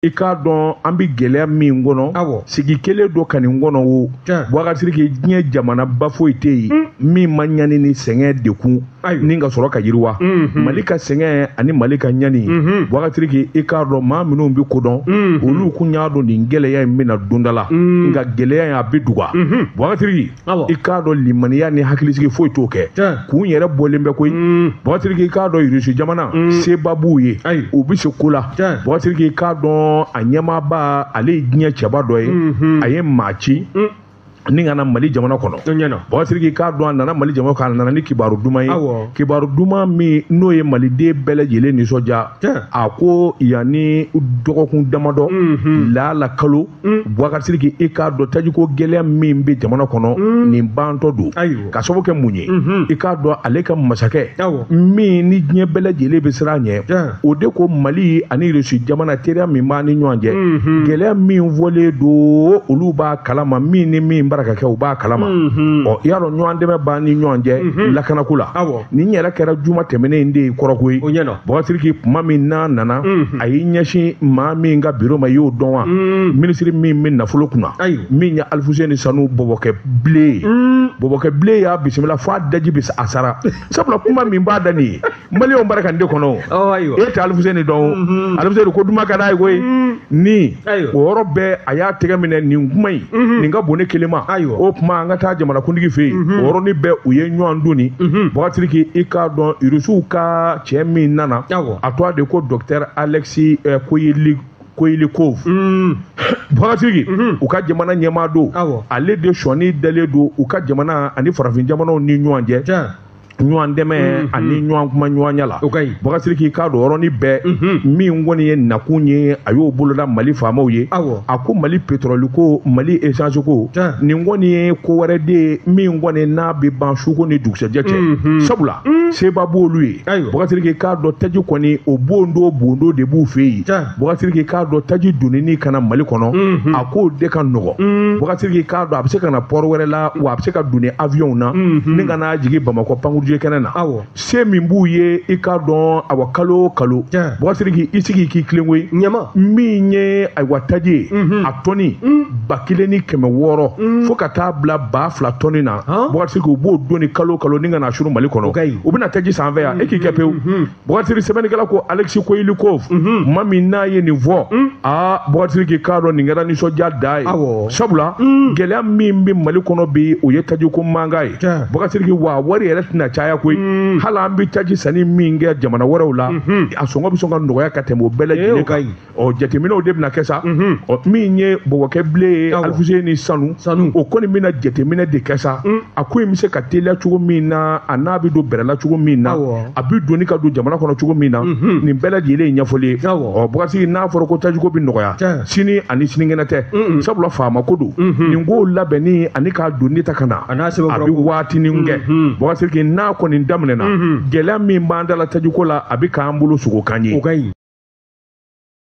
I k'a dɔn an bɛ gɛlɛya min kɔnɔ, sigi kelen don ka nin kɔnɔ o Bubakari Sidiki, diɲɛ jamanaba foyi tɛ yen min ma ɲani ni sɛgɛn dekun ni ka sɔrɔ ka yiriwa. Mali ka sɛgɛn ani Mali ka ɲani, Bubakari Sidiki, i k'a dɔn maa minnu bɛ ko dɔn, olu kun y'a dɔn nin gɛlɛya in bɛna don da la, nka gɛlɛya in a bɛ duga. Bubakari Sidiki, i k'a dɔn limaniya ni hakilisigi foyi t'o kɛ, kun yɛrɛ bɔlen bɛ koyi. Bubakari Sidiki, i k'a dɔn Irisi jamana seba b'u ye, u bɛ se ko la. Bubakari Sidiki, i k'a dɔn a ɲɛmaaba, ale ye diɲɛ cɛba dɔ ye, a ye maa ci ni ka na Mali jamana kɔnɔ. Bubakari Sidiki, i k'a dɔn a nana Mali jamana kɔnɔ, a nana ni kibaru duman ye, kibaru duman min n'o ye maliden bɛɛ lajɛlen nisɔndiya. A ko yanni dɔgɔkun damadɔ, laala kalo, Bubakari Sidiki, i k'a dɔn tajiko gɛlɛya min bɛ jamana kɔnɔ, nin bantɔ don. Ka sababu kɛ mun ye? I k'a dɔn ale ka masakɛ min ni diɲɛ bɛɛ lajɛlen bɛ siran ɲɛ, o de ko Mali ani Irisi jamana teriya min b'an ni ɲɔgɔn cɛ, gɛlɛya min fɔlen don, olu b'a kalama, min ni min bara ka kɛ, u b'a kalama. Ɔ, i y'a dɔn ɲɔgɔn dɛmɛ b'an ni ɲɔgɔn cɛ lakanako la. Nin yɛrɛ kɛra juma tɛmɛnen in de ye kɔrɔko ye. Bubakari Sidiki, kuma min n'a nana, a y'i ɲɛsin maa min ka biro ma, i y'o dɔn wa? Minisiri min bɛ nafolo kunna, min ye Alifuseni Sanu bɔbɔkɛ bilen ye, bɔbɔkɛ bilen y'a bisimila fo a daji bɛ a sara, sabula kuma min b'a da nin ye, maliyɛnw bara ka nin de kɔnɔ. E tɛ Alifuseni dɔn? Alifuseni ko duman ka d'a ye koyi. Ni o yɔrɔ bɛɛ a y'a tɛgɛ minɛ, nin kuma in nin ka bon ne kelen ma, o tuma an ka taa jamanakuntigi fɛ yen. O yɔrɔnin bɛɛ u ye ɲɔgɔn donni. Bubakari Sidiki, i k'a dɔn Irisiw ka cɛ min nana, a tɔgɔ de ko docteur Alexis Koyilikov. Bubakari Sidiki, u ka jamana ɲɛmaa don, ale de sɔnni dalen don u ka jamana ani farafin jamanaw ni ɲɔgɔn cɛ ɲɔgɔn dɛmɛ ani ɲɔgɔn kuma ɲɔgɔnya la. Bubakari Sidiki, k'a dɔn yɔrɔnin bɛɛ min kɔni ye nakun ye, a y'o boloda Mali faamaw ye. A ko Mali pétrole ko, Mali essence ko, nin kɔni ye ko wɛrɛ de ye min kɔni n'a bɛ ban suko ni dugusɛjɛ cɛ, sabula seba b'olu ye. Bubakari Sidiki, k'a dɔn taji kɔni o bondo bondo de b'u fɛ yen. Bubakari Sidiki, k'a dɔn taji donni ka na Mali kɔnɔ, a k'o de ka nɔgɔ. Bubakari Sidiki, k'a dɔn a bɛ se ka na port wɛrɛ la, wa a bɛ se ka donni avion na ni ka n'a jigin Bamakɔ pankurunjigin kɛnɛ na. Se min b'u ye, i k'a dɔn awa kalo o kalo, Bubakari Sidiki, i sigi k'i tilen koyi, min ye ayiwa taji ye, a tɔni 1600 fo ka taa bila 2000 tɔni na, Bubakari Sidiki, u b'o donni kalo o kalo ni ka na suru Mali kɔnɔ, u bɛna taji san fɛ yan, e k'i kɛ pewu. Bubakari Sidiki, sɛbɛnnikɛla ko Alexis Koyilikov, maa min n'a ye nin fɔ, aa Bubakari Sidiki, k'a dɔn nin kɛra nisɔndiya dan ye, sabula gɛlɛya min bɛ Mali kɔnɔ bi, o ye tajiko mankan ye. Bubakari Sidiki, wa wari yɛrɛ tɛna caya koyi, hali an bɛ taji sanni min kɛ jamana wɛrɛw la, a sɔngɔ bɛ sɔn ka nɔgɔya ka tɛmɛ o bɛɛ lajɛlen kan. Ɔ, jateminɛw de bɛna kɛ sa. Ɔ, min ye bɔbɔkɛ bilen ye, Alifuseni Sanu, o kɔni bɛna jateminɛ de kɛ sa, a ko in bɛ se ka teliya cogo min na, a n'a bɛ don bɛrɛ la cogo min na, a bɛ donni ka don jamana kɔnɔ cogo min na, nin bɛɛ lajɛlen ye ɲɛfɔli ye. Ɔ, Bubakari Sidiki, n'a fɔra ko tajiko bɛ nɔgɔya sini ani sinikɛnɛ tɛ, sabula faama ko don, nin ko labɛnni ani k'a donni ta ka na, a bɛ waatinin kɛ. Bubakari Sidiki, n'a kɔni daminɛna, gɛlɛya min b'an da la tajiko la, a bɛ k'an bolo sogokan ye.